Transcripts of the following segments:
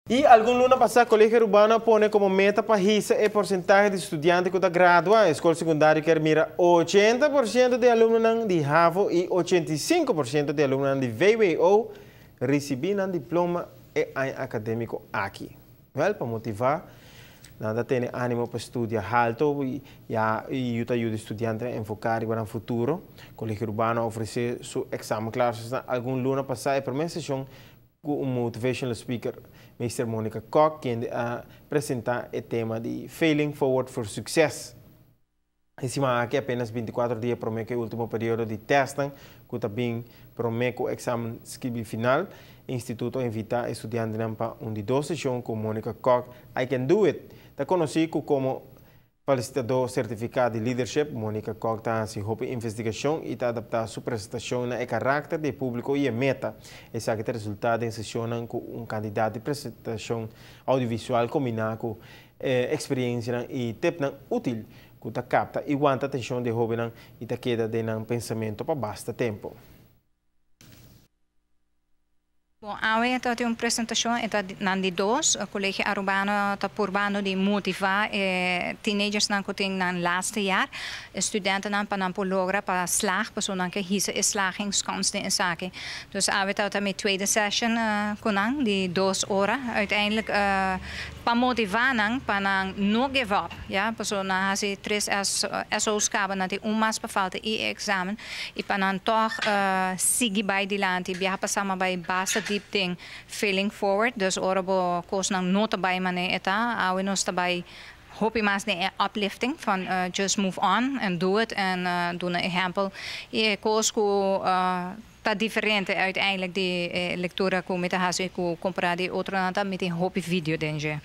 Y algun luna pasa, Colegio Arubano a pone como meta pa hisa e porcentahe di studiante cu ta gradua. Scol secundario kier mira 80% di alumno di HAVO y 85% di alumno di VWO ricibi nan diploma e aña academico aki. Wel, pa motiva, nan ta tene animo pa studia halto y yuda e studiante enfoca riba nan futuro. Colegio Arubano a ofrece su examen classes algun luna pasa e prome sesion cu un motivational speaker, Mr. Monica Kock, kende a presenta e tema di Failing Forward for Success. E siman aki apenas 24 dia prome cu e ultimo periodo di test, cu tambe prome cu e examen scirbi final, e instituto a invita e studiante pa un di dos sesion cu Monica Kock, I Can Do It. Ta conoci como facilitador certifica di leadership, Monica Kock ta haci investigacion y ta adapta su presentacion na caracter di publico y meta. Esaki ta resulta den sesion cu un cantidad di presentacion audiovisual combina cu experiencia y tip util cu ta capta y wanta atencion di hoben y ta keda den pensamento pa basta tempo. Bon, awe tin un presentacion, ta nan di dos, Colegio Arubano ta purbando di motiva teenagers nan cu tin nan laatste jaar, studentennan pa nan por logra pa slaag, pa nan ke hisa e slagingskans den esaki. Dus awe ta mi tweede session cu nan di 2 ora, uiteindelijk pa motiva nan pa nan no give up, ja, pa nan hasi tres SO's caba, nan tin un mas pa falta e examen y pa nan toch sigui bay dilanti, biaha pasa m'a bay basta diep den failing forward, dus ora bo cos nan no ta bay manera e ta, awe nos ta bay hopi mas den uplifting van just move on and do it en doen een ehempel. E cos cu ta diferente uiteindelijk di lectura cu mi ta hasi cu compara di otro nan ta mi tin hopi video den dje.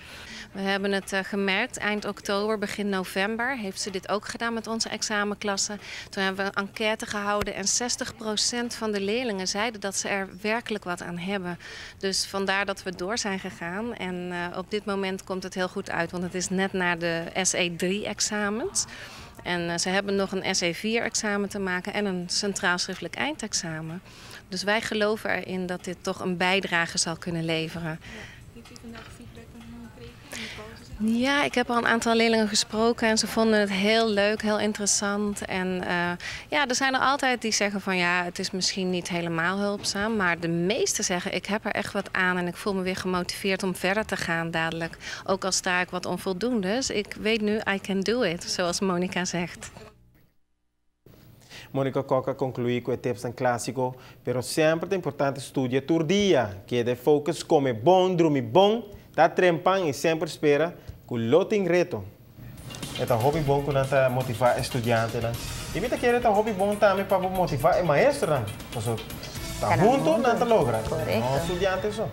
We hebben het gemerkt eind oktober, begin november heeft ze dit ook gedaan met onze examenklassen. Toen hebben we een enquête gehouden en 60% van de leerlingen zeiden dat ze er werkelijk wat aan hebben. Dus vandaar dat we door zijn gegaan. En op dit moment komt het heel goed uit, want het is net na de SE3-examens. En ze hebben nog een SE4-examen te maken en een centraal schriftelijk eindexamen. Dus wij geloven erin dat dit toch een bijdrage zal kunnen leveren. Heeft u vandaag feedback van hen gekregen in de pauze? Ja, ik heb al een aantal leerlingen gesproken en ze vonden het heel leuk, heel interessant. En ja, er zijn er altijd die zeggen van: ja, het is misschien niet helemaal hulpzaam. Maar de meesten zeggen: ik heb er echt wat aan en ik voel me weer gemotiveerd om verder te gaan dadelijk. Ook al sta ik wat onvoldoendes, ik weet nu: I can do it, zoals Monica zegt. Monica Kock a conclui cu e tips clasico, pero semper ta importante studia tur dia, keda focus, come bon, drumi bon, ta trempan y semper spera cu lo tin reto. E ta hopi bon cu nan ta motiva studiante, no? Y mi ta kere ta hopi bon tambe pa motiva e maestro, no? Ta hunto nan ta logra. Correcto. No studiante so.